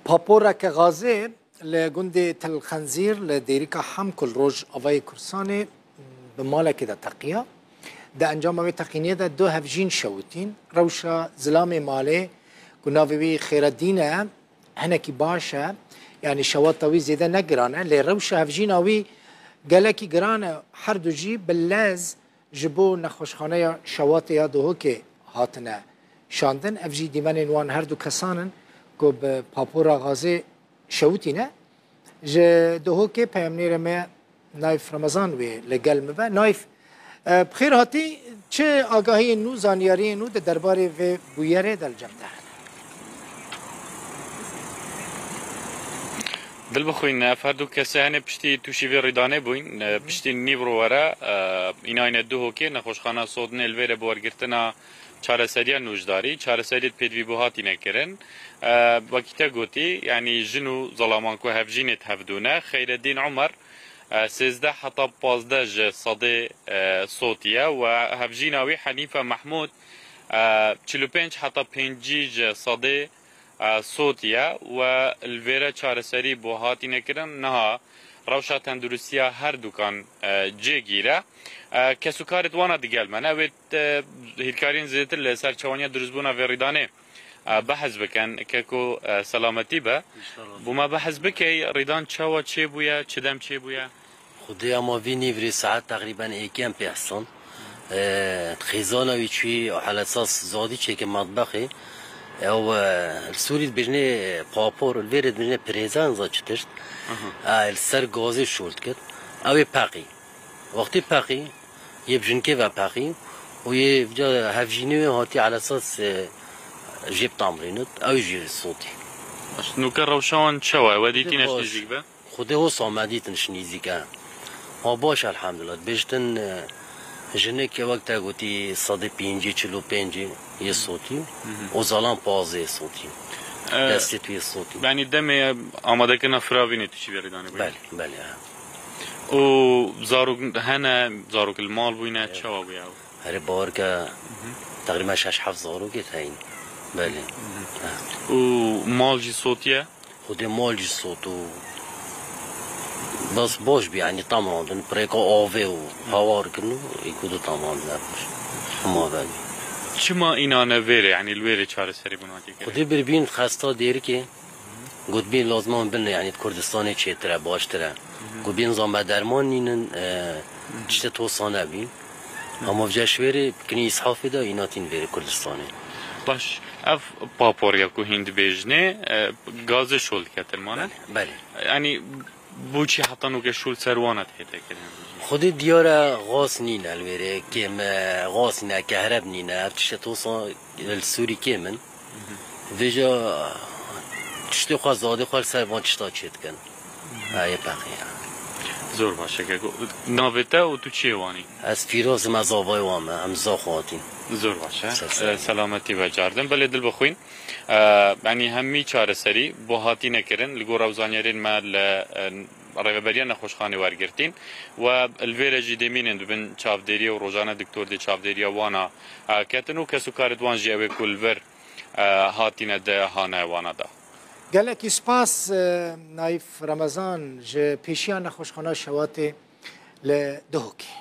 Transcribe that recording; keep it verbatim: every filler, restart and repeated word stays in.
Paporeke gazê li gundê Til Xenzîr li Dêrika Hemk li Rojavayê Kurdistanê bi malekê de teqiya. Di encama wê teqîniyê de du hevjîn şewitîn. Rewşa zilamê malê ku navê wî Xêredîn e, hinekî baş e. Yanî şewata wî zêde ne giran e, lê rewşa hevjîna wî gelekî giran e. Her du jî bi lez ji bo nexweşxaneya şewatê ya Duhokê hatine şandin. Ev jî dîmenên wan her du kesan in ku bi papora gazê şewitîne. Ji Duhokê peyamnêrê me Naif Remezan wê li gel me be. Naif, e, bi xêr hatî, çi agahiyên nû, zanyariyên nû di derbarê vê bûyerê de li cem te hene? Dilbixwîn, ev her du kese hene piştî tûşî vê rîdanê bûyn. E, piştî nîvro were, e, înayne Duhokê, nexweşxana Sodinê li vê re bi wergirtina çareseriya nûjdarî, çareseriyê pêdivî bû hatîne kirin. E, wekî te gotî, yanî jin û zalaman ku hevjînê di hevdû ne, Xeyredîn Umer, e, sêzdeh heta pazdeh ji sedê, e, sotiye û hevjîna wî Henîfe Mehmûd, e, çil û pênc heta pêncî ji sedê, e, sotiye û li vêre çareserî bû hatîne kirin. Niha rewşa tenduristiya her dukan, e, cêgîr e. E, kesûkarê di wana digel me ne. Wê, e, hîrkariyên zêdetir li ser çawaniya dirustbûna vê rîdanê, e, behs bikin. Keko, e, selametî be. Bo me behs bikey, rîdan çawa çêbûye, çi dem çêbûye? Xwedê ama vî nîvrî saet teqrîben êkê em pê hestan. E, xêzana wî çûyî û helesas zadî çêke matbexê. Ew, e, li Sûrî dibêjinê papor, li vêrê dibêjinê pirêza, niza çi tişt. E, li ser gazê şol dikir. Ew ê peqî. Wextê peqî, yê bi jinkê ve peqî û yê vêca hevjînê wê hatî helesas, e, jê bi tamrînit. Ew jî sotî. Baş, nûke rewşa wan çawa ye? We dîtîne ji nêzîk ve? Xwedê hosa me dîtin ji nêzîk e. Ha baş elhamdulillah. Dibêjtin, e, jinik wek te gotî sedê pêncî, çil û pêncî yê sotî û zalan pazdeh yê sotî. E, Destê tu yê sotî. Yanî demê amadekirina firavînê tu çi vê rêdanê bûye? Belê, belê, e. Û zarok hene, zarok li mal bûyne, çawa bûye ew? Herê bawer ke teqrîben şeş heft zarokê heyîn. Belê. E. Û mal jî sotiye? Xwedê mal jî sot û bes baş bî, yanî tam randin, pirêka avê û hawar kirin û êku du tam randin ev baş. Hema ve bî. Çima înane vêrê, yanî li wêrê çareserî bûn hatî kirin? Xwedê birbîn xesta dêrikê, gotbîn lazim e hûn bin, yanî di Kurdistanê çêtir e, baştir e. Gotbîn zan me derman nînin, e, tiştê tosa nebîn. Hema vêca ji wêrê kinî îshafê de îna tîn vêrê Kurdistanê. Baş, ev paporiya ku hîn dibêjinê, e, gazê şol diketin mane? Belê, belê. Yanî bo çi heta nûke şol ser wana dihête kirin? Xwedê diyar e, gaz nîne li wêrê, kêm e, gaz nîne, kehreb nîne, ev tiştê tosa li Sûrî kêm in. Vêca tiştê xwe, zadê xwe li ser van tişta çê dikin. Ayê peqî. Zor baş e keko. Navê te û tu çiyê wan î? Ez Fîroz im, ez avayê wan me, em Zaxo hatîn. Zor baş e. Ser ser. E, selametî vecardin. Belê dilbixwîn. E, yanî hemî çareserî bo hatîne kirin. Li gor ew zanyarên me li, e, rêveberiya nexweşxanê wergirtîn. We li vê re jî dê mînin dibin çavdêriyê û rojane diktor dê çavdêriya wana, e, ketin û kesûkarê di wan jî ew ê ku li vir, e, hatîne di hane wana de. Gelekî spas, e, Naîf Remezan ji pêşiya nexweşxana Şewatê li Duhokê.